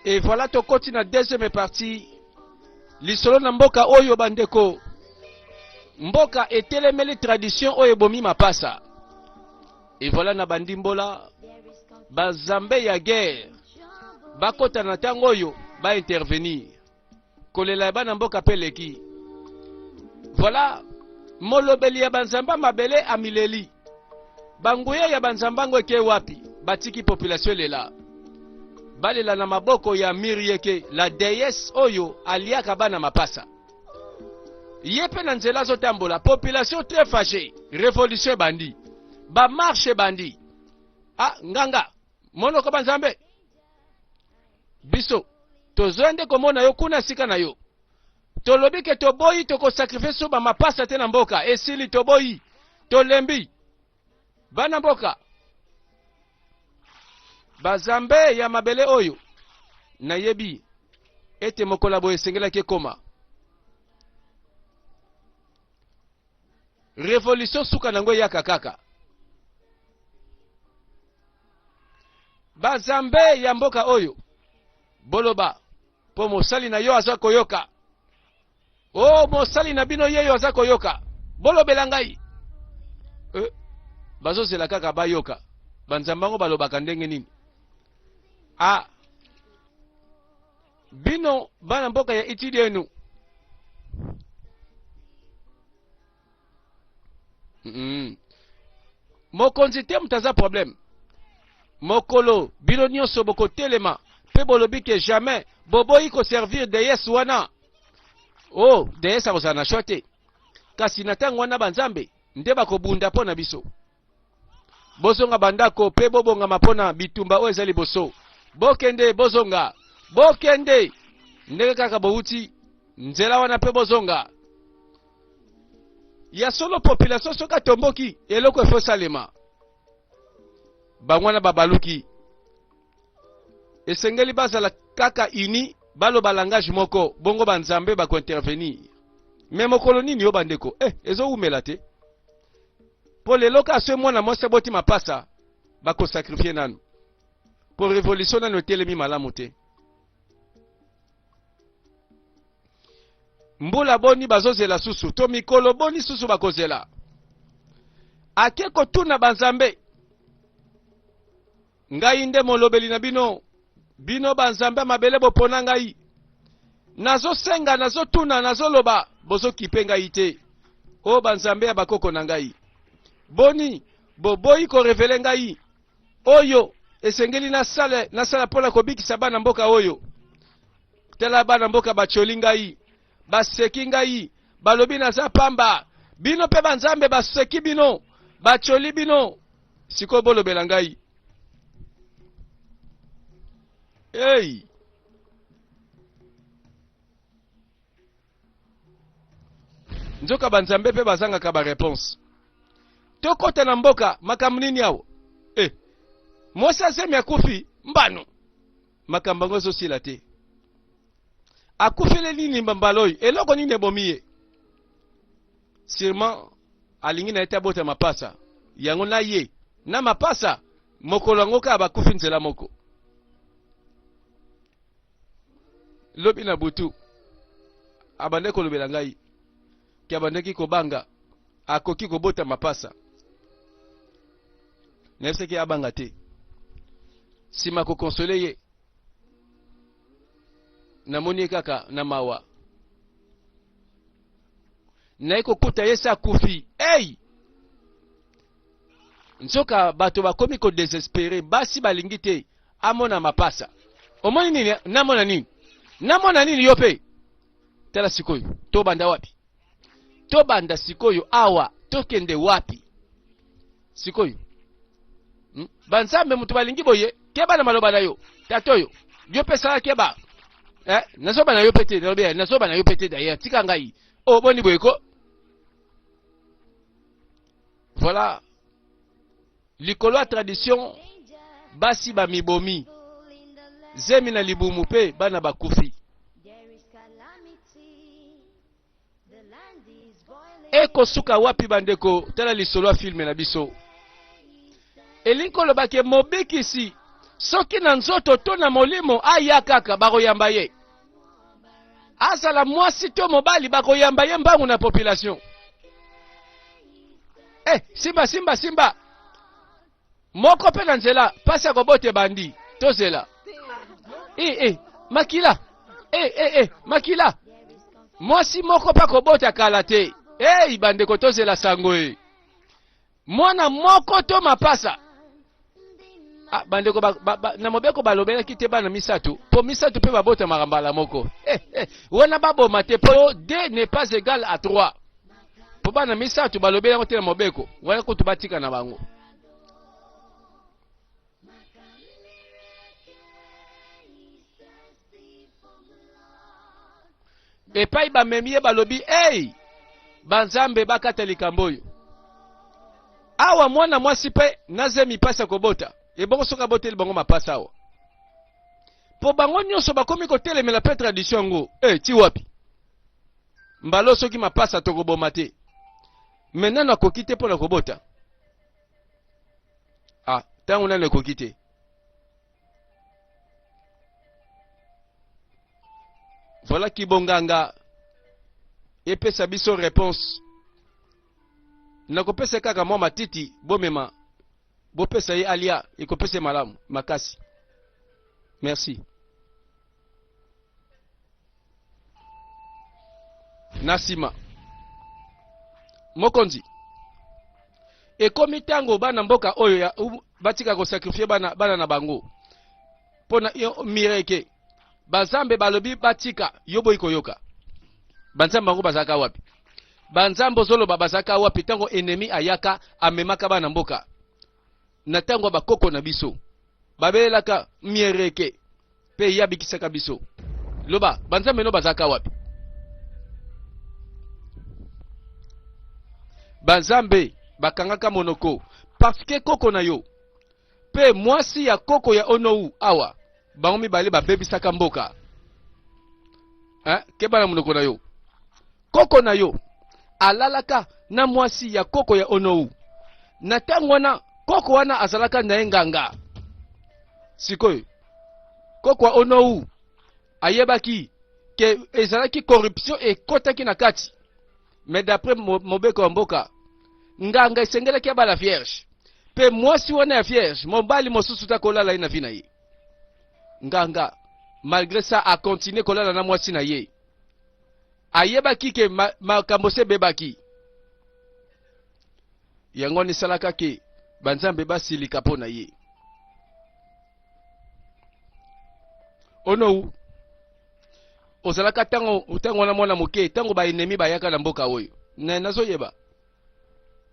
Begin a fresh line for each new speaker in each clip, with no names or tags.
Et voilà tokoti na deuxième partie lisolo na mboka oyo bandeko mboka etelemeli tradition oyo ebomi mapasa. Et voilà na bandimbola bazambe ya guerre bakota na ntango oyo ba intervenir kolela ya bana mboka mpe eleki. Voilà molobeli ya banzamba mabele amileli banguya ya banzamba yango eke wapi? Batiki population elela balela na maboko ya Mirieke la déesse oyo aliaka bana mapasa. Ye mpe na nzela azotambola, population très fâchée, révolution ebandi, ba marche ebandi. Ah nganga monoko banzambe biso tozoya nde komona yo kuna sika na yo tolobi ke toboyi tokosakrifie so bamapasa te na mboka esili toboyi tolembi bana mboka bazambe ya mabele oyo nayebi ete mokolo ya boye esengelaki ekoma revolution suka nango eyaka kaka bazambe ya mboka oyo boloba mpo mosali na yo aza koyoka o oh, mosali na bino yeyo aza koyoka bolobela ngai eh, bazozela kaka bayoka banzambe yango balobaka ndenge nini a ah, bino bana mboka ya itidi enu Mokonzi te moto aza problème. Mokolo bino nyonso bokotelema mpe bolobi ke jamais boboyi koservir déesse wana. Oh, déesse akozala na choix te. Kasi na ntango wana banzambe nde bakobunda mpo na biso. Bozonga bandako mpe bobongama mpo na bitumba oyo eza liboso. Bokende, bozonga, bokende ndenge kaka bowuti nzela wana mpe bozonga. Ya solo population soki atomboki eloko efo esalema. Bango wana babaluki, esengeli bazala kaka uni, baloba langage moko, bongo banzambe bakointervenir. Me mokolo nini yo bandeko? Eh, ezowumela te. Po lelo kaka soki mwana mwasi aboti mapasa bakosakrifie nanu, po revolution nanu etelemi malamu te. Mbula boni bazozela susu to mikolo boni susu bakozela? Ake kotuna banzambe, ngai nde molobeli na bino, bino banzambe ya mabele bopona ngai. Nazosenga, nazotuna, nazoloba, bozokipe ngai te. O banzambe ya bakoko na ngai, boni boboyi korevele ngai oyo esengeli nasala nasala mpo na kobikisa bana mboka oyo? Tala bana mboka batioli ngai, baseki ngai, balobi naza pamba. Bino mpe banzambe baseki bino, batioli bino. Sikoyo bolobela ngai. Hey! Nzoka banzambe mpe bazangaka ba réponse. Tokota na mboka makambo nini awa? Eh, mwasi azemi akufi mbano. Makambo yango ezosila te. Akufeli nini mbala oyo? Eloko nini ebomi ye? Sûrement alingi na ye te abota mapasa yango na ye na mapasa mokolo yango kaka bakufi nzela moko. Lobi na butu abandaki kolobela ngai ke abandaki kobanga akoki kobota mapasa. Nayebisaki ye abanga te. Nsima kokonsole ye, namoni ye kaka na mawa. Naye kokuta ye se akufi. Hey! Nzoka bato bakomi ko desespere, basi balingi te amona mapasa. Omoni nini? Namona nini? Namona nini yo pe? Tala sikoyo, tobanda wapi? Tobanda sikoyo awa, tokende wapi? Sikoyo Banzambe moto balingi boye, keba na maloba na yo. Tata oyo, yo pe sala keba. Eh, nazoba na yo pe te, nalobi nazoba na yo pe te d'ailleurs, tika ngai. Oh, boni boye ko? Voilà. Likolo ya tradition, basi bamibomi. Zemi na libumu pe bana bakufi. Ekosuka wapi bandeko? Tala lisolo ya filme na biso. Elingi koloba ke mobikisi Soki na nzoto to na molimo, aya kaka, bakoyamba ye. Azala mwasi to mobali, bakoyamba ye mbangu na population. Eh, simba simba simba. Moko mpe na nzela, pasi ya kobota ebandi. Tozela. Eh, eh, makila. Eh, eh, eh, makila. Mwasi moko mpe akobota kala te. Hey, bandeko tozela sango e. Mwana moko to mapasa. Ah, bandeko ba, ba, ba, na mobeko balobelaki te bana misato mpo misato mpe babotamaka mbala moko. Eh, eh, wana baboma te mpo 2 n'est pas égal à 3. Mpo bana misato balobeli yango te na mobeko, wana kutu batika na bango. Epai bamemi ye balobi, ei, banzambe bakata likambo oyo. Awa mwana mwasi mpe na zemi mpasi ya kobota, ebongo soki aboteli bango mapasa awa? Mpo bango nyonso bakomi kotelemela mpe tradition yango. E, ti wapi? Mbalo soki mapasa tokoboma te. Me nano akoki te mpo na kobota. Ah, ntango nano ekoki te. Voilà kibonganga epesa biso réponse. Nakopesa kaka mwa matiti bomema bopesa ye alia ekopesa ye malamu makasi. Merci. Na nsima mokonzi ekomi ntango bana mboka oyo ya batika kosakrifie bana, bana na bango mpo na mireke banzambe balobi batika yo boyi koyoka banzambe yango bazalaka wapi banzambe ozoloba bazalaka wapi ntango enemi ayaka amemaka bana mboka na ntango ya bakoko na biso babelelaka miereke mpe ye abikisaka biso. Loba, banzambe no bazalaka wapi? Banzambe bakangaka monoko parce que koko na yo mpe mwasi ya koko ya onou awa bango mibale babebisaka mboka. Hein? Keba na monoko na yo. Koko na yo alalaka na mwasi ya koko ya onou. Na ntango wana koko wana azalaka na ye nganga. Sikoyo koko ya onou ayebaki ke ezalaki corruption ekotaki na kati. Mais d'après mobeko ya mboka, nganga esengelaki abala vierge. Pe mwasi wana ya vierge, mobali mosusu ta kolala ye na vie na ye. Nganga malgré ça a continuer kolala na mwasi na ye. Ayebaki ke makambo se ebebaki. Yango wana esalaka ke banzambe basilika mpo na ye. Onou ozalaka ntango ntango wana mwana moke, ntango baenemi bayaka na mboka oyo, na nazoyeba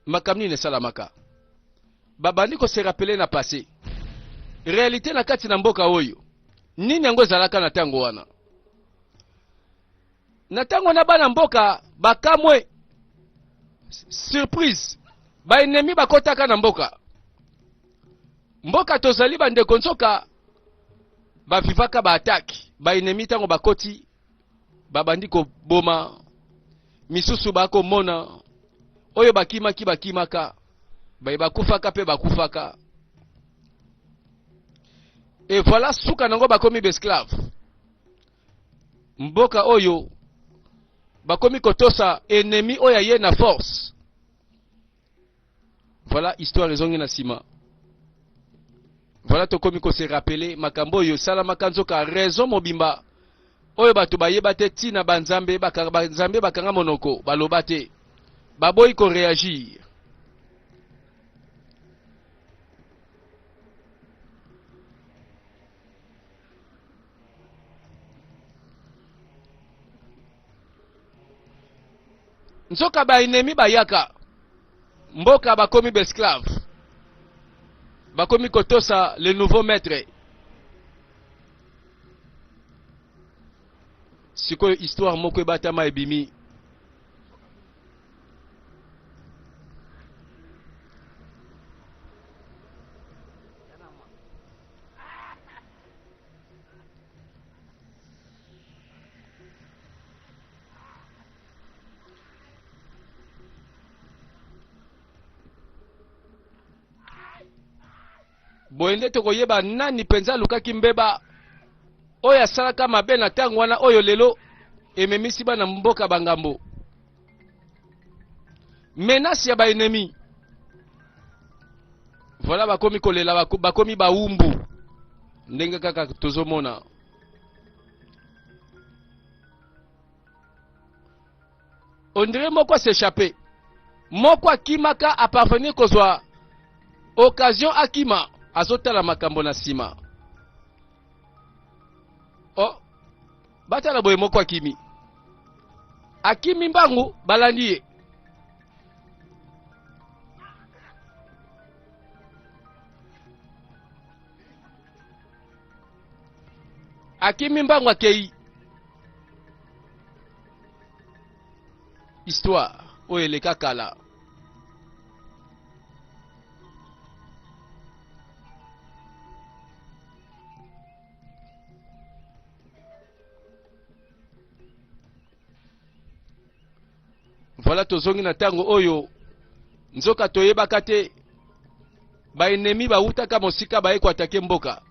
makambo nini esalamaka. Babandi ko se rappeler na passé, realite na kati na mboka oyo, nini yango ezalaka na ntango wana. Na ntango wana bana mboka bakamwe, surprise, baenemi bakotaka na mboka. Mboka tozali bandeko nzoka bavivaka ba attaque, baenemi ntango bakoti babandi koboma misusu, bakomona oyo bakimaki bakimaka, baye bakufaka mpe bakufaka. Et voilà suka nango bakomi baesclave. Mboka oyo bakomi kotosa ennemi oyo aye na force. Voilà histoire ezongi na sima. Voilà tokomi ko se rappeler makambo oyo esalamaka nzoka raison mobimba oyo bato bayeba te ntina banzambe bakanga, banzambe bakanga monoko baloba te baboyi ko reagir. Nzoka ba ennemi bayaka mboka bakomi ba esclave, bakomi kotosa le nouveau maître. Sikoyo histoire moko ebatama ebimi. Boye nde tokoyeba nani mpenza alukaki mbeba oyo asalaka mabe na ntango wana oyo lelo ememisi bana mboka bangambo. Menace ya baennemi. Voilà bakomi kolela bakomi bawumbu ndenge kaka tozomona. On dirait moko a s'échapper. Moko akimaka a parvenir kozwa occasion akima azotala makambo na nsima. Oh, batala boye moko akimi. Akimi mbangu balandi ye. Akimi mbangu akei. Histoire oyo eleka kala. Voilà tozongi na ntango oyo nzoka toyebaka te ba ennemis bawutaka mosika baye koatake mboka.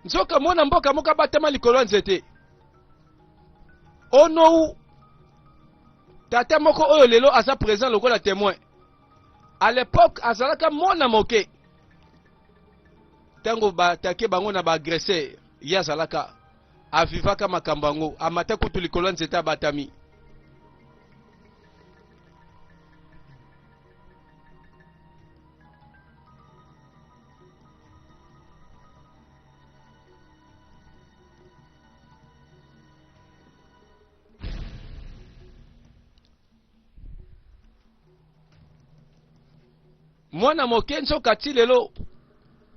Nzoka mwana mboka moko abatama likolo ya nzete onou tata moko oyo lelo aza présent lokola témoin à l'époque azalaka mwana moke ntango baatake bango na baagresseur ye azalaka avivaka makambo yango amata kutu likolo ya nzete abatami Mwana moke nzoka ti lelo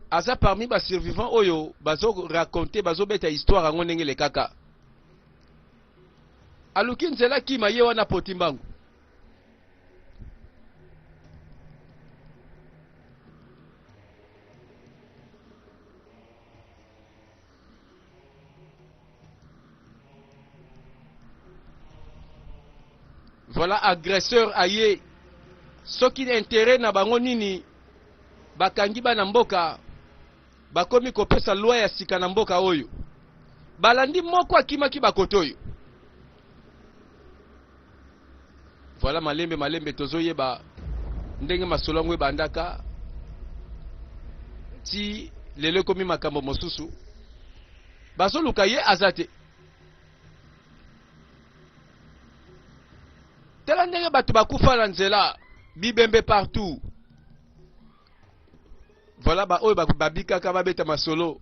aza parmi ba survivants oyo bazo raconter bazo beta histoire yango ndenge elekaka. Aluki nzela kima ye wana poti mbangu. Voilà agresseur aye soki intérêt na bango nini bakangi bana mboka bakomi kopesa loi ya sika na mboka oyo balandi moko akimaki bakote oyo voilà malembe malembe tozoyeba ndenge masolo yango ebandaka ti lelo ekomi makambo mosusu bazoluka ye aza te tala ndenge bato bakufa na nzela bibembe partout voilà baoyo babikaka babeta masolo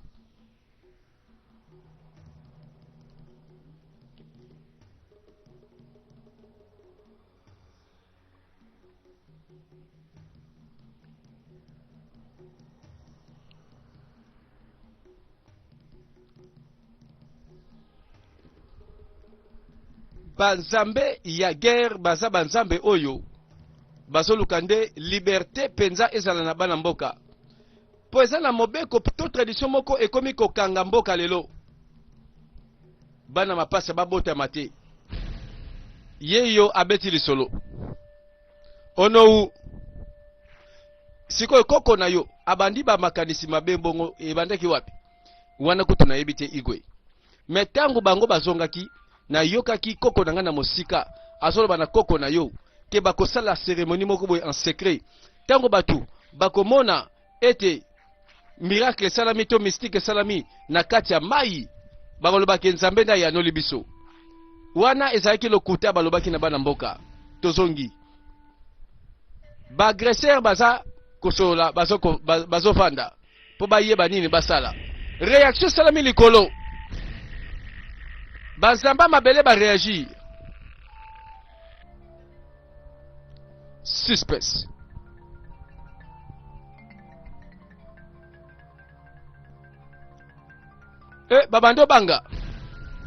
banzambe ya guerre baza banzambe oyo bazoluka nde liberte mpenza ezala na bana mboka mpo eza na mobeko to tradition moko ekomi kokanga mboka lelo bana mapasa babotama te ye yo abeti lisolo onou sikoyo koko na yo abandi ba makanisi mabe bongo ebandaki wapi wana kutu nayebi te igwe me ntango bango bazongaki nayokaki koko na ngai na mosika azoloba na koko na yo ke bakosala cérémonie moko boye en secret ntango bato bakomona ete miracle esalami to mystique esalami na kati ya mai bakolobaki nzambe nde ayanoli biso wana ezalaki lokuta balobaki na bana mboka tozongi baagresseur baza kosolola bazofanda mpo bayeba nini basala reaction esalami likolo bazamba mabele bareagir Suspense. Eh, babandi obanga.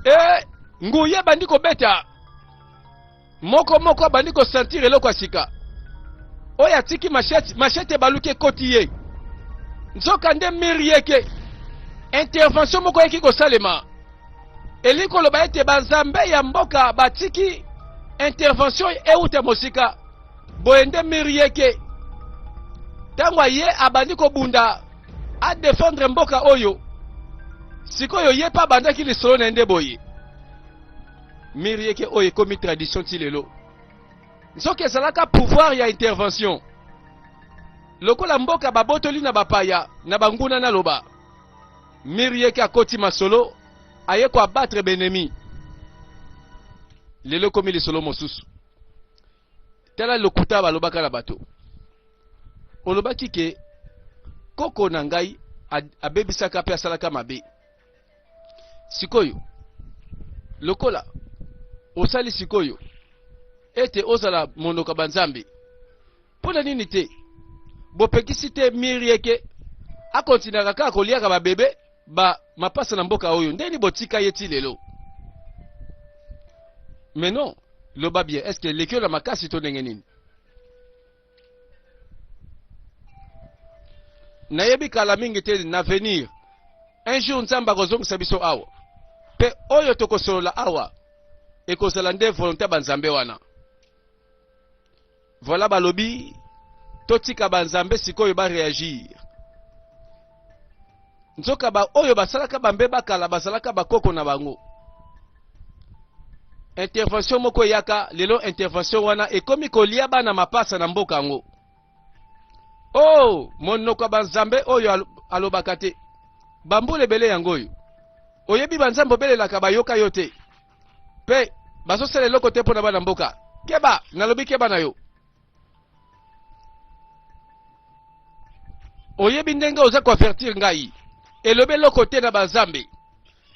Eh, nguya ebandi kobeta. Moko moko abandi kosentir eloko ya sika. Oyo atiki machette, machette ebaluki ekoti ye. Nzoka nde mirieke intervention moko eyaki kosalema. Elingi koloba ete banzambe ya mboka batiki intervention euta mosika. Boye nde mirieke ntango aye abandi kobunda adefendre mboka oyo. Sikoyo ye mpe abandaki lisolo na ye nde boye. Mirieke oyo ekomi tradition ti lelo. Nzoka ezalaka pouvoir ya intervention. Lokola mboka babotoli na bapaya na banguna naloba. Mirieke akoti masolo aye ko abattre benemi. Lelo ekomi lisolo mosusu. Tala lokuta balobaka na bato. Olobaki ke koko na ngai abebisaka mpe asalaka mabe. Sikoyo lokola osali sikoyo ete ozala monoko ya banzambe, mpo na nini te bopekisi te Mirieke akontinaka kaka koliaka babebe ba mapasa na mboka oyo? Ndeni botika ye ti lelo? Mais non, loba bien, est-ce que eleki yo na makasi to ndenge nini? Nayebi kala mingi te na venir un jour Nzambe akozongisa biso awa, mpe oyo tokosolola awa ekozala nde volonté ya banzambe wana. Voilà, balobi totika banzambe sikoyo ba reagir. Nzoka ba oyo basalaka bambeba kala bazalaka bakoko na bango. Intervention moko eyaka lelo, intervention wana ekomi kolia bana mapasa na mboka yango. Oh, monoko ya banzambe oyo alobaka te. Bambula ebele yango oyo. Oyebi banzambe obelelaka bayoka yo te. Pe bazosala eloko te mpo na bana mboka. Keba, nalobi keba na yo. Oyebi ndenge oza koavertir ngai. Elobi eloko te na banzambe.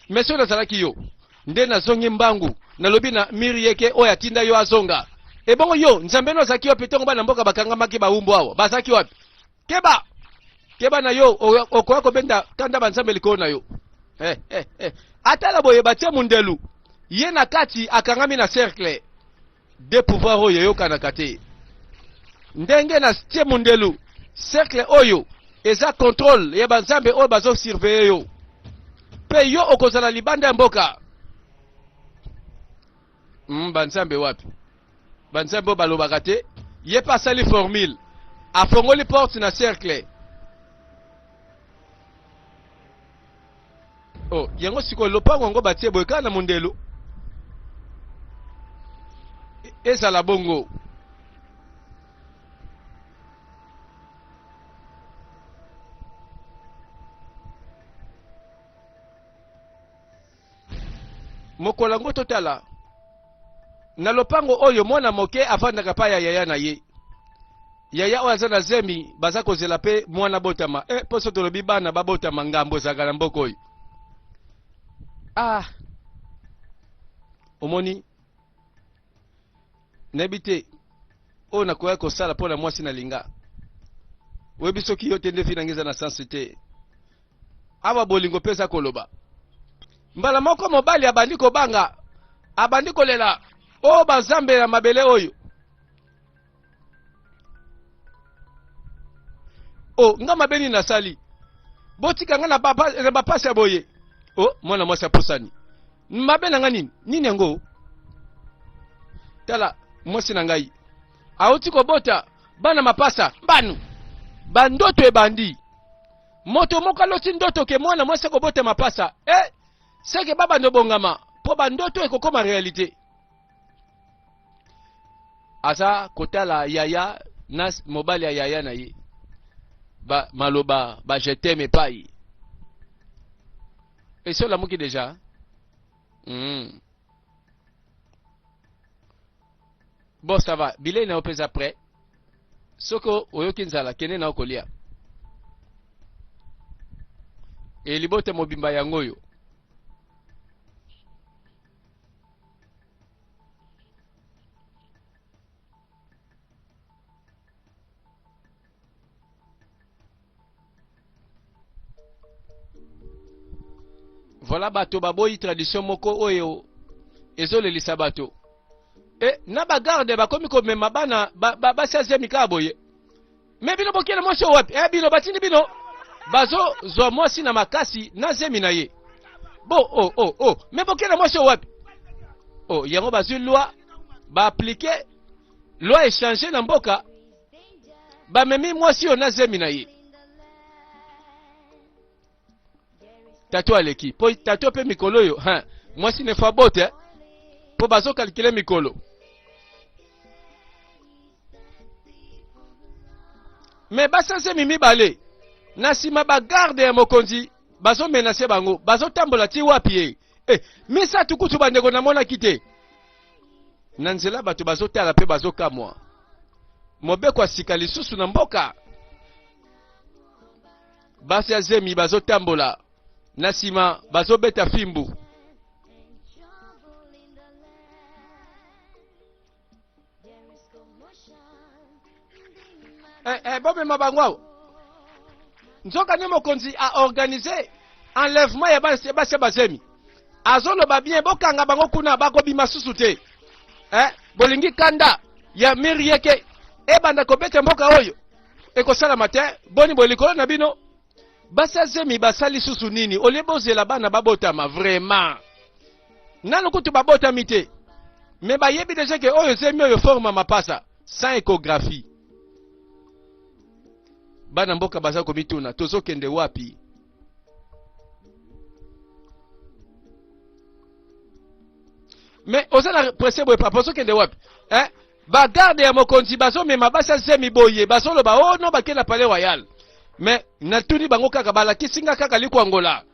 Mais soki nazalaki yo, nde nazongi mbangu, nalobi na Mirieke oyo atinda yo azonga. Ebongo yo, Nzambe no azalaki wapi ntango bana mboka bakangamaki bawumbu awa? Bazalaki wapi? Keba! Keba na yo, okoya kobenda kanda banzambe likolo na yo. Eh, eh, eh. Ata na boye batie mundelu, ye na kati akangami na cercle. De pouvoir oyo eyokanaka te. Ndenge na tie mundelu, cercle oyo eza contrôle ya banzambe oyo bazo surveiller yo. Pe yo okozala libanda ya mboka. Banzambe wapi? Banzambe oyo balobaka te. Ye pe asali formule. Afongoli porte na cercle. Oh, yango sikoyo lopango yango batie boye kaka na mondelo ezala bongo. Mokolo yango totala na lopango oyo mwana moke afandaka pa ya yaya na ye. Yaya oyo aza na zemi, baza kozela pe mwana botama. Eh, poso tolobi bana babotama ngambo ezalaka na mboka oyo. Ah, omoni nayebi te oyo nakoya kosala mpo na mwasi na linga. Oyebi soki yo te nde vi na ngai eza na sense te. Awa bolingo mpe eza koloba. Mbala moko mobali abandi kobanga, abandi kolela, o bazambe ya mabele oyo. O nga mabe nini nasali? Botika nga na bapasi ya boye. O mwana mwasi apusani. Mabe na nga nini? Nini yango? Tala mwasi na ngai auti kobota bana mapasa mbanu bandoto ebandi. Moto moko aloti ndoto ke mwana mwasi akobota mapasa. Eh, seke babanda obongama mpo bandoto ekokoma realite. Aza kotala yaya na mobali ya yaya na ye. Ba maloba ba je t'aime epai. Esi olamuki deja? Bon ça va, bilei na yo mpe eza prêt. Soki oyoki nzala kende na yo kolia. E libota mobimba yango oyo. Voilà bato baboyi tradition moko oyo ezolelisa bato. E, na bagarde bakomi komema bana ba, ba, basi azemi kaka boye. Me bino bokende mwasi oyo wapi? Eh bino batindi bino bazozwa mwasi na makasi na zemi na ye. Bo oh oh oh me bokende mwasi oyo wapi? Oh yango bazwi loi ba appliquer loi echange na mboka bamemi mwasi oyo na zemi na ye. Tato aleki po tato pe mikolo oyo hein mwasi ne fa bote po bazo calculer mikolo. Me basazemi mibale na nsima bagarde ya mokonzi bazomenase bango bazotambola ti wapi ye eh, misato kutu bandeko namonaki te na nzela bato bazotala mpe bazokamwa mobeko ya sika lisusu na mboka basi ya zemi bazotambola na nsima bazobeta fimbu eh, eh, bomema bango awa nzoka nde mokonzi aorganize enlèvement ya basi ya bazemi azoloba bien bokanga bango kuna bakobima susu te eh, bolingi kanda ya mirieke ebanda kobeta mboka oyo ekosalama te boni boye likolo na bino basi ya zemi basali susu nini olie bozela bana babotama vraiment nanu kutu babotami te me bayebi deja ke oyo zemi oyo forme mapasa sans échographie bana mboka baza komituna tozokende wapi me oza na presse boye papa ozokende wapi eh? Ba garde ya mokonzi bazomema basi ya zemi boye bazoloba oh no bake na palais royal mais natuni bango kaka balakisi nga kaka likwangola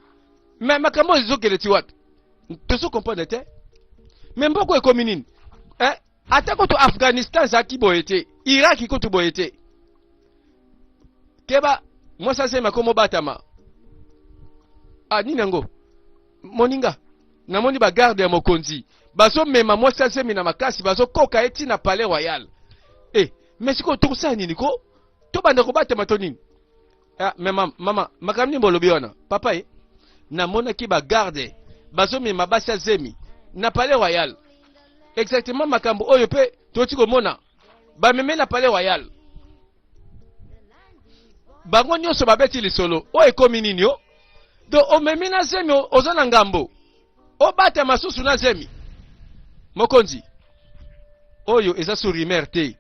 mais makambo oyo ezokende ti wapi tozo comprendre te mais mboko ekomi nini eh, ata kutu afghanistan ezalaki boye te iraki kutu boye te keba mwasi azemi akomobatama ah nini yango Moninga, namoni ba garde ya mokonzi bazomema mwasi azemi na makasi, bazokoka ye ti na palais royal. Eh, mais sikoyo tokosala nini ko? Tobanda kobatama to nini? Ah, mais mama, mama, makambo nini bolobi wana? Papa ye, namonaki ba garde bazomema basi azemi na palais royal. Exactement makambo oyo pe toti komona bameme na palais royal. Bango nyonso babeti lisolo. Oyo ekomi nini yo? Do omemi na zemi oza na ngambo. Obata masusu na zemi. Mokonzi. Oyo eza sur rumeur te.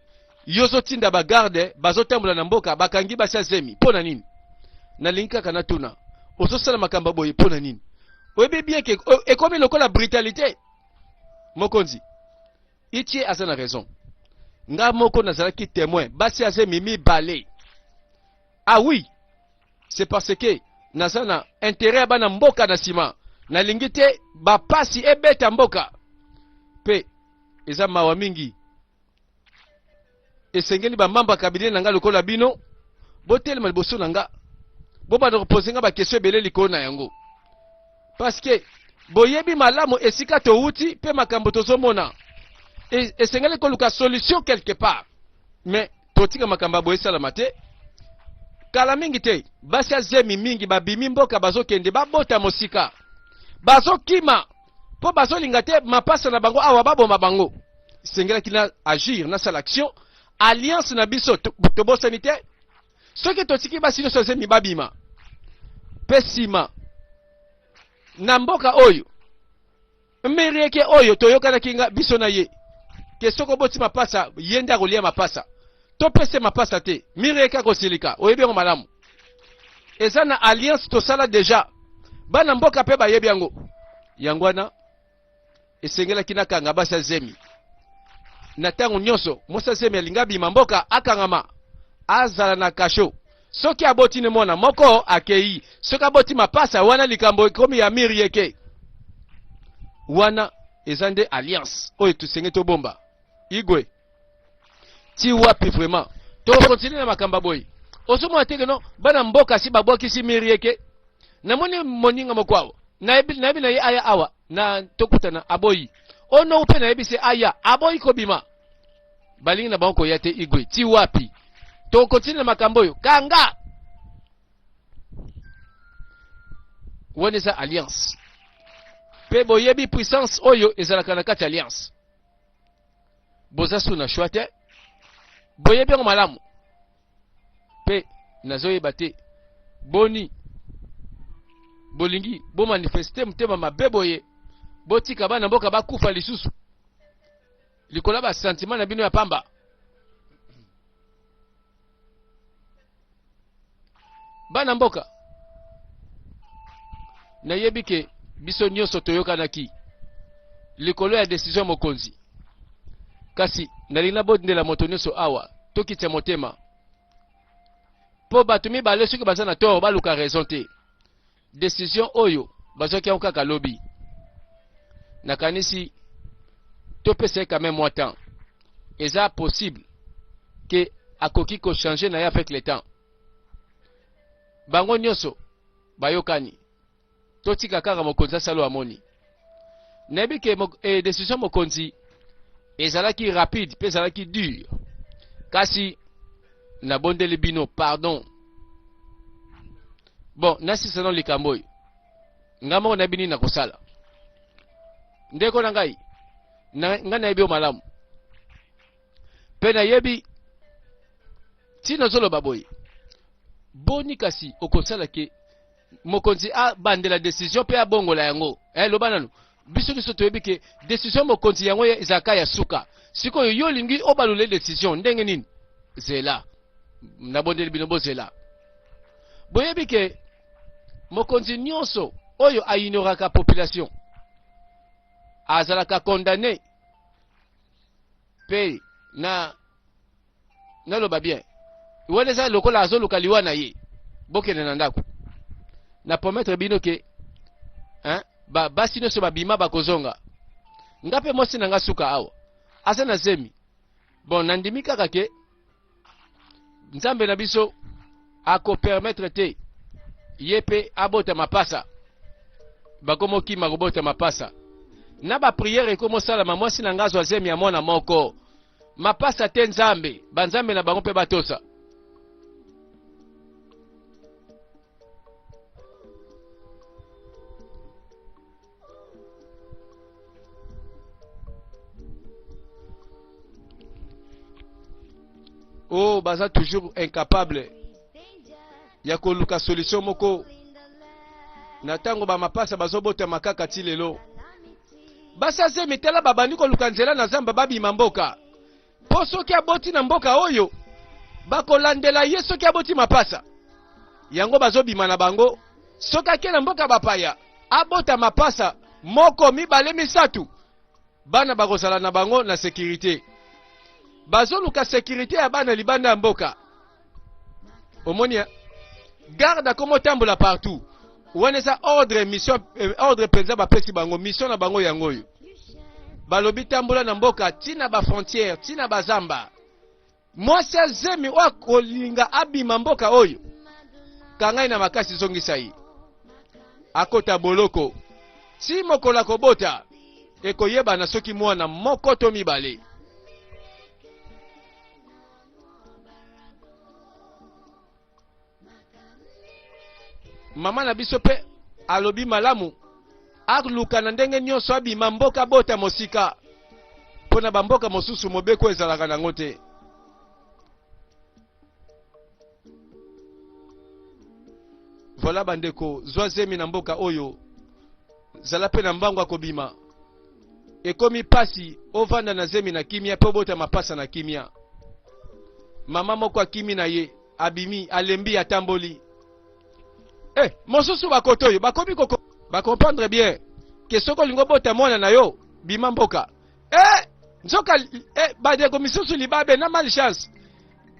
Yo ozotinda ba garde bazotambola na mboka bakangi basi ya zemi mpo na nini? Nalingi kaka natuna. Ozosala makambo boye mpo na nini? Oyebi bien ke ekomi lokola brutalité. Mokonzi. Itie aza na raison. Nga moko nazalaki témoin basi ya zemi mibale. Ah oui, c'est parce que naza na intérêt ya bana mboka na nsima nalingi te bapasi ebeta mboka mpe eza mawa mingi esengeli bamamba kabine na nga lokola bino botelema liboso na nga bobanda kopose nga bakestion ebele likolo na yango parce que boyebi malamu esika towuti mpe makambo tozomona esengeli koluka solution quelque part mais totika makambo ya boye esalama te kala mingi te basi ya zemi mingi babimi mboka bazokende babota mosika bazokima mpo bazolinga te mapasa na bango awa baboma bango esengelaki na agir nasala action alliance na biso tobosani te soki totiki basi nyonso ya zemi babima mpe nsima na mboka oyo Mirieke oyo toyokanaki nga biso na ye ke soki oboti mapasa ye nde akolia mapasa topese mapasa te Mirieke akosilika oyebi yango malamu eza na alliance tosala deja bana mboka mpe bayebi yango yango wana esengelaki nakanga basi ya zemi na ntango nyonso mwasi ya zemi alingi abima mboka akangama azala na kasho soki aboti ne mwana moko akei soki aboti mapasa wana likambo ekomi ya mirieke wana eza nde alliance oyo tosenge tobomba igwe ti wapi vraiment tokontinue na makambo ya boye ozomona te keno bana mboka si babwakisi mirieke namoni moninga moko awa nayebi na ye aya awa na tokutana aboyi ono mpe nayebisi aya aboyi kobima balingi na bango koya te igwe ti wapi tokotina na makambo oyo kanga wana eza alliance mpe boyebi puissance oyo ezalaka na kati alliance boza su na choix te boyebi yango malamu. Mpe nazoyeba te boni bolingi bomanifeste motema mabe boye, botika bana mboka bakufa lisusu likolo ya basentiment na bino ya pamba. Bana mboka, nayebi ke biso nyonso toyokanaki likolo ya decision ya mokonzi, kasi nalingi nabondela moto nyonso awa tokitisa motema, mpo bato mibale soki baza na tort baluka raison te. Decision oyo bazwaki yango kaka lobi, nakanisi topesa ye quand même mwa temps. Eza possible ke akoki ko changer na ye avec le temps. Bango nyonso bayokani, totika kaka mokonzi asala oyo amoni. Nayebi ke decision mokonzi ezalaki rapide mpe ezalaki dure, kasi nabondeli bino pardon. Bon, nasisa nano likambo oyo, ngai moko nayebi nini nakosala. Ndeko na ngai, ngai nayebi yo malamu mpe nayebi ntina ozoloba boye. Boni kasi okosala ke mokonzi abandela decision mpe abongola yango? Loba nanu, biso nyonso toyebi ke decision mokonzi yango ezalaka ya suka. Sikoyo yo olingi obalula decision ndenge nini? Zela, nabondeli bino bozela. Boyebi ke mokonzi nyonso oyo aignoraka population azalaka condamné mpe na naloba bien, wana eza lokola azoluka liwa na ye. Bokende na ndako, na promettre bino ke hein, ba basi nyonso babima bakozonga. Nga mpe mwasi na nga suka awa aza na zemi. Bon, nandimi kaka ke Nzambe na biso akopermettre te ye mpe abota mapasa. Bakomokima kobota mapasa na bapriere ekomosalama. Mwasi na nga azwa zemi ya mwana moko, mapasa te. Nzambe, banzambe na bango mpe batosa. Oh, baza toujours incapable ya koluka solution moko na ntango bamapasa bazobotama kaka ti lelo. Basi azemi, tala babandi koluka nzela na zamba babima mboka, mpo soki aboti na mboka oyo bakolandela ye. Soki aboti mapasa yango bazobima na bango, soki ake na mboka bapaya abota mapasa moko, mibale, misato, bana bakozala na bango na sécurité. Bazoluka sécurité ya bana libanda ya mboka. Omoni garde akomotambola partout wana, eza ordre mission, ordre mpenza bapesi bango mission na bango yango oyo. Balobi tambola na mboka ntina bafrontière, ntina bazamba. Mwasi azemi oyo akolinga abima mboka oyo, kangai na makasi, zongisa ye, akota boloko ti mokolo akobota, ekoyebana soki mwana moko to mibale. Mama na biso mpe alobi malamu aluka na ndenge nyonso abima mboka, bota mosika, mpo na bamboka mosusu mobeko ezalaka nango te. Voilà bandeko, zwa zemi na mboka oyo, zala mpe na mbango akobima. Ekomi pasi ovanda na zemi na kimia mpe obota mapasa na kimia. Mama moko akimi na ye, abimi, alembi, atamboli. Mosusu bakoto oyo bakomi koko bacomprendre bien ke soki olingi obota mwana na yo, bima mboka. Nzoka bandeko misusu libabe na malchance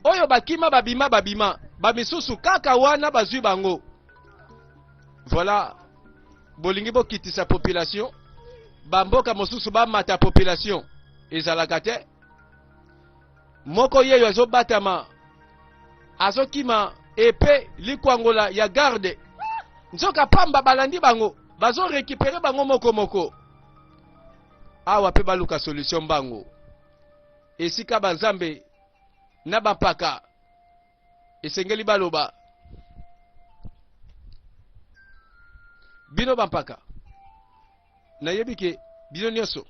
oyo bakima, babima, babima, bamisusu kaka wana bazwi bango. Voilà, bolingi bokitisa population, bamboka mosusu bamata population, ezalaka te. Moko yeyo azobatama, azokima epe likwangola ya garde, nzoka pamba balandi bango, bazorécupérer bango moko moko. Awa mpe baluka solution mbango, esika banzambe na bampaka esengeli baloba. Bino bampaka, nayebi ke bino nyonso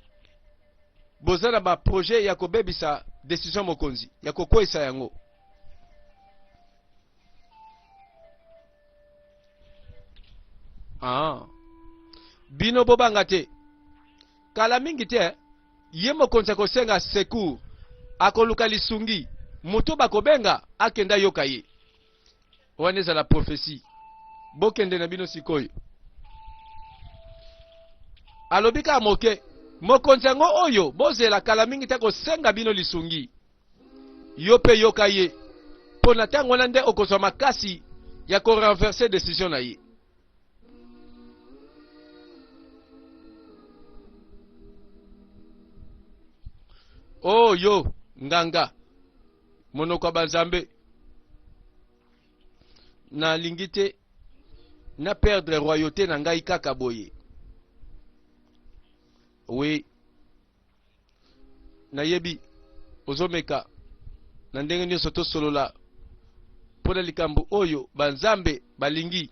boza na baprojet ya kobebisa décision mokonzi, ya kokweyisa yango. Ah. Bino bobanga te. Kala mingi te, ye mokonzi akosenga secours, akoluka lisungi, moto bakobenga akende ayoka ye. Wana ezala prophetie. Bokende na bino sikoyo. Alobi kaka moke, mokonzi yango oyo bozela kala mingi te akosenga bino lisungi. Yo mpe yoka ye, mpo na ntango wana nde okozwa makasi ya ko renverser decision na ye. Oh yo nganga monoko ya banzambe nalingi te na perdre royauté na ngai kaka boye. Oui. Nayebi ozomeka na ndenge nyonso tosolola mpo na likambo oyo banzambe balingi,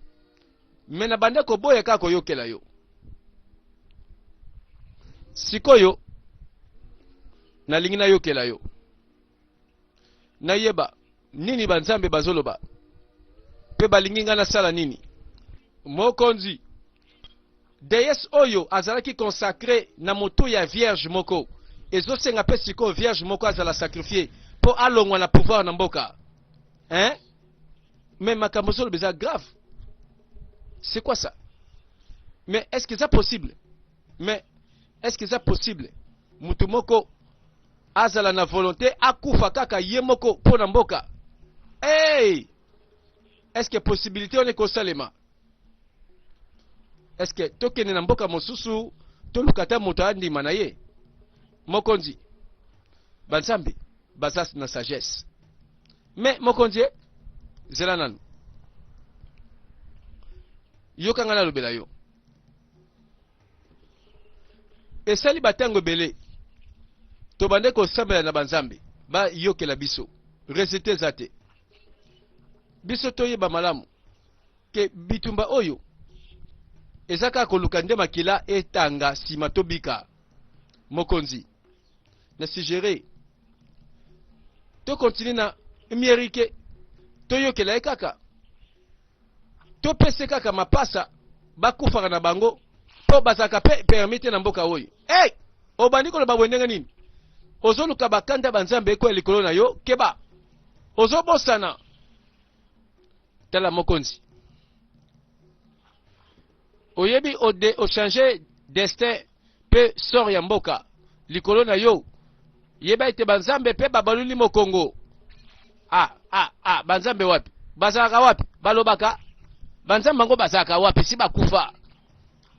me na banda koboya kaka koyokela yo. Sikoyo nalingi nayokela yo, nayeba nini banzambe bazoloba mpe balingi ngai nasala nini. Mokonzi, Deesse oyo azalaki consacre na motu ya vierge moko, ezosenga pe sikoyo vierge moko azala sacrifier po alongwa na pouvoir na mboka hein? Mais makambo ozoloba eza grave, c'est quoi ça? Mais est-ce que eza possible? Mais est-ce que eza possible mutu moko azala na volonté akufa kaka ye moko po na mboka? Hey! Est-ce que possibilité wana ekosalema? Est-ce que tokende na mboka mosusu toluka ata moto andima na ye? Mokonzi, banzambe baza na sagesse. Mais mokonzi, zela nanu. Yoka ngai nalobela yo. Esali batango ebele tobande kosambela na banzambe bayokela biso, resultat eza te. Biso toyeba malamu ke bitumba oyo eza kaka koluka nde makila etanga sima tobika. Mokonzi, na suggere to continue na mierike, toyokela ye kaka, topese kaka mapasa bakufaka na bango mpo bazalaka mpe permis te na mboka oyo. Hey! Obandi koloba boye ndenge nini? Ozoluka bakanda ba Nzambe ekwea likolo na yo, keba! Ozobosana. Tala mokonzi, oyebi ode ochange destin mpe sort ya mboka likolo na yo. Yeba ete banzambe mpe babaluli mokongo. Ah, ah, ah, banzambe wapi? Bazalaka wapi? Balobaka banzambe yango bazalaka wapi? Si bakufa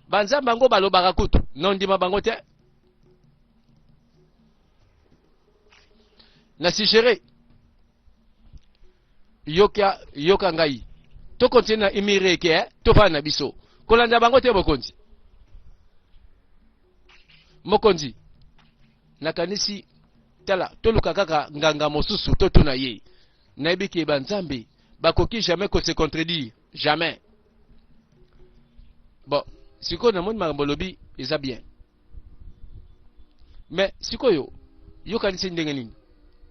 banzambe yango balobaka kutu nondima bango te. Na suggere yoka, yoka ngai to continue na imireke eh? Tofanda na biso kolanda bango te. Mokonzi, mokonzi, nakanisi tala toluka kaka nganga mosusu totuna ye. Nayebi ke banzambe bakoki jamais ko se contredire, jamais. Bon, sikoyo namoni makambo olobi eza bien, mais sikoyo yokanisi ndenge nini?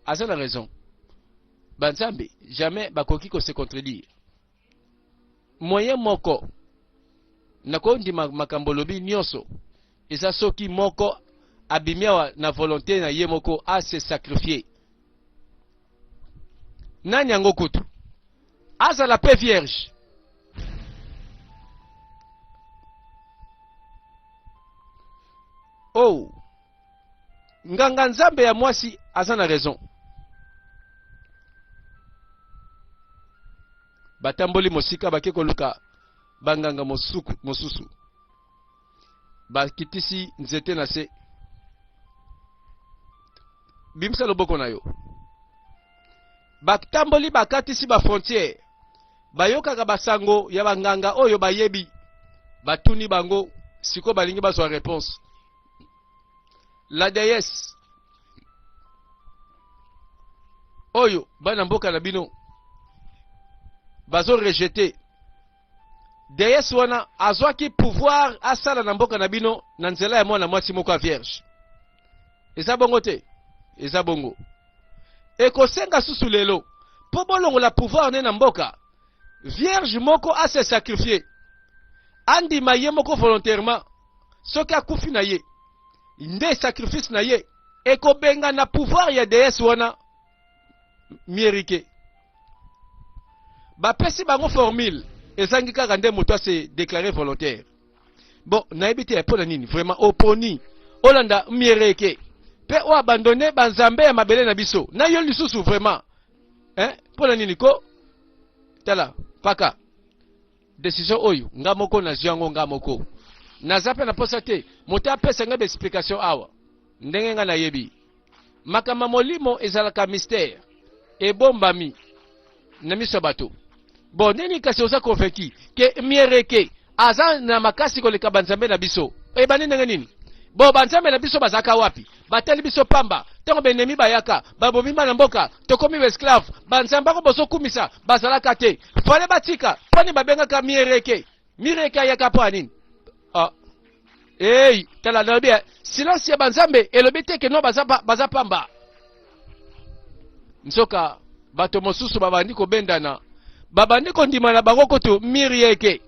Aza na raison, banzambe jamais bakoki ko se contredire. Moyen moko nakondima makambo olobi nyonso eza soki moko abimi awa na volonté na ye moko a se sacrifier. Nani yango kutu azala mpe vierge? Oh, nganga nzambe ya mwasi aza na raison. Batamboli mosika bake koluka banganga mosuku, mosusu. Bakitisi nzete na se. Bimisa loboko na yo. Batamboli bakatisi ba frontière. Bayokaka basango ya banganga oyo bayebi. Batuni bango sikoyo balingi bazwa réponse. La déesse oyo bana mboka na bino bazo rejeter, déesse wana azwaki pouvoir asala na mboka na bino na nzela ya mwana mwasi moko ya vierge. Eza bongo te? Eza bongo. Ekosenga susu lelo mpo bolongola pouvoir ne na mboka, vierge moko ase sacrifier. Andima ye moko volontairement, soki akufi na ye nde sacrifice na ye ekobengana pouvoir ya déesse wana Mierike. Bapesi bango formule, ezangi kaka nde moto ase déclarer volontaire. Bon, nayebi te mpo na nini vraiment oponi olanda Miereke mpe o abandonne banzambe ya mabele na biso na yo lisusu vraiment, hein? Mpo na nini ko tala paka Decision oyo nga moko nazwi yango nga moko. Naza pe na posa te moto apesa nga ba explication awa. Ndenge nga nayebi makambo ya molimo ezalaka mystère, ebombami na miso ya bato. Bon, nini kasi oza convaincu ke Miereke aza na makasi koleka banzambe na biso? Ebandi ndenge nini? Bon, banzambe na biso bazalaka wapi? Batali biso pamba ntango benemi bayaka, babomi bana mboka, tokomi ba esclave. Banzambe yango bozokumisa bazalaka te. Fale batika poni babengaka Miereke. Miereke ayaka mpo ya nini? Ah. Hey, tala nalobi eh, silence ya banzambe elobi te ke no baza, baza pamba. Nzoka bato mosusu babandi kobendana, babandi kondima na bango kutu Mirieke,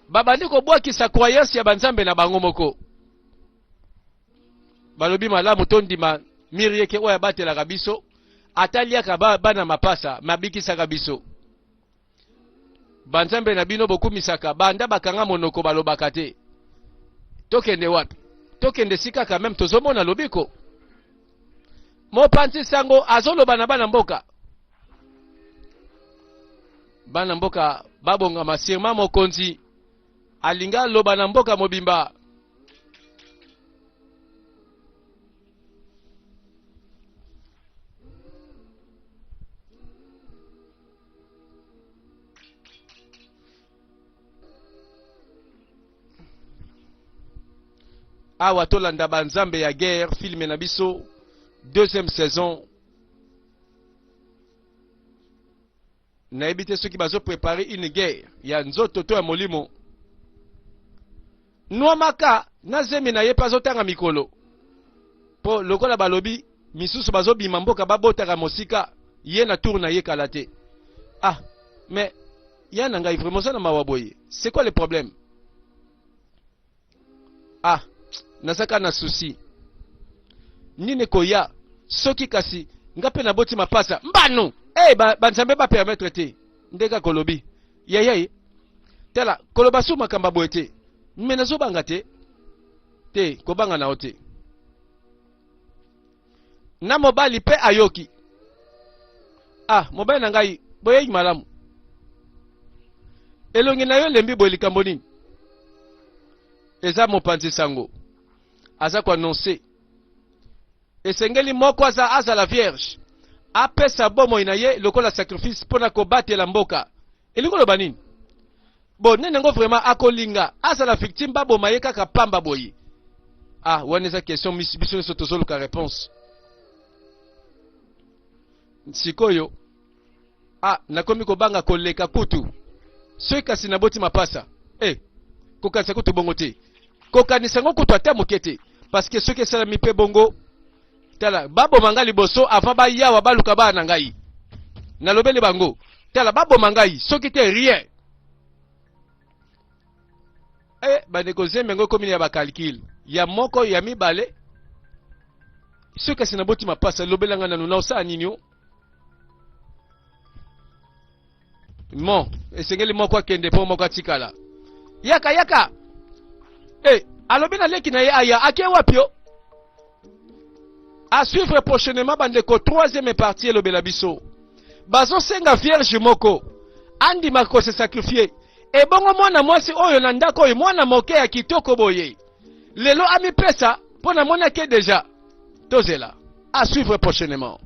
babandi kobwakisa croyance ya banzambe na bango moko. Balobi malamu tondima Mirieke oyo abatelaka biso, ata liaka ba, bana mapasa, mabikisaka biso. Banzambe na bino bokumisaka banda bakanga monoko balobaka te. Tokende wapi? Tokende sika quand même tozomona lobiko. Mopanzi sango azoloba na bana mboka. Bana mboka babongama sûrement mokonzi alinga aloba na mboka mobimba. Awa tolanda ba nzambe ya guerre film na biso deuxième saison. Nayebi te soki bazo preparer une guerre ya nzoto to ya molimo. Nwamaka na zemi na ye mpe azotanga mikolo mpo lokola balobi misusu bazobima mboka babotaka mosika, ye na tour na ye kala te. Ah mais ya na ngai vraiment oza na mawa boye, c'est quoi le problème? Ah nazaka na souci nini ekoya soki kasi nga mpe naboti mapasa mbano. Hey, ba, banzambe ba permettre te nde kaka olobi yeye tala koloba su makambo boye te me nazobanga te te kobanga na yo te na mobali mpe ayoki ah mobali na ngai boyei malamu elongi na yo elembi boye likambo nini eza mopanzi sango aza koannonce esengeli moko aza azala vierge apesa bomoi na ye lokola sacrifice mpo na kobatela mboka elingi koloba nini bon nene yango vraiment akolinga azala victime baboma ye kaka pamba boye ah wana eza question biso nyonso tozoluka réponse sikoyo ah nakomi kobanga koleka kutu soki kasi naboti mapasa eh kokanisa kutu bongo te kokanisa yango kutu ata moke te parce que soki esalami mpe bongo tala baboma ngai liboso avant bayawa baluka bana na ngai nalobeli bango tala baboma ngai soki te rien eh bandeko zembe yango ekomi ya bakalkile ya moko ya mibale soki kasi naboti mapasa lobela ngai nanu na osala nini o Mon, esengeli moko akende mpo moko atikala. Yaka yaka. Eh, alobi na leki na ye aya, ake wapi yo? À suivre prochainement bandeko troisième partie elobela biso. Bazosenga vierge moko andima ko se sacrifier. Ebongo mwana mwasi oyo na ndako oyo mwana moke ya kitoko boye. Lelo amipesa mpo namoni ake deja. Tozela. À suivre prochainement.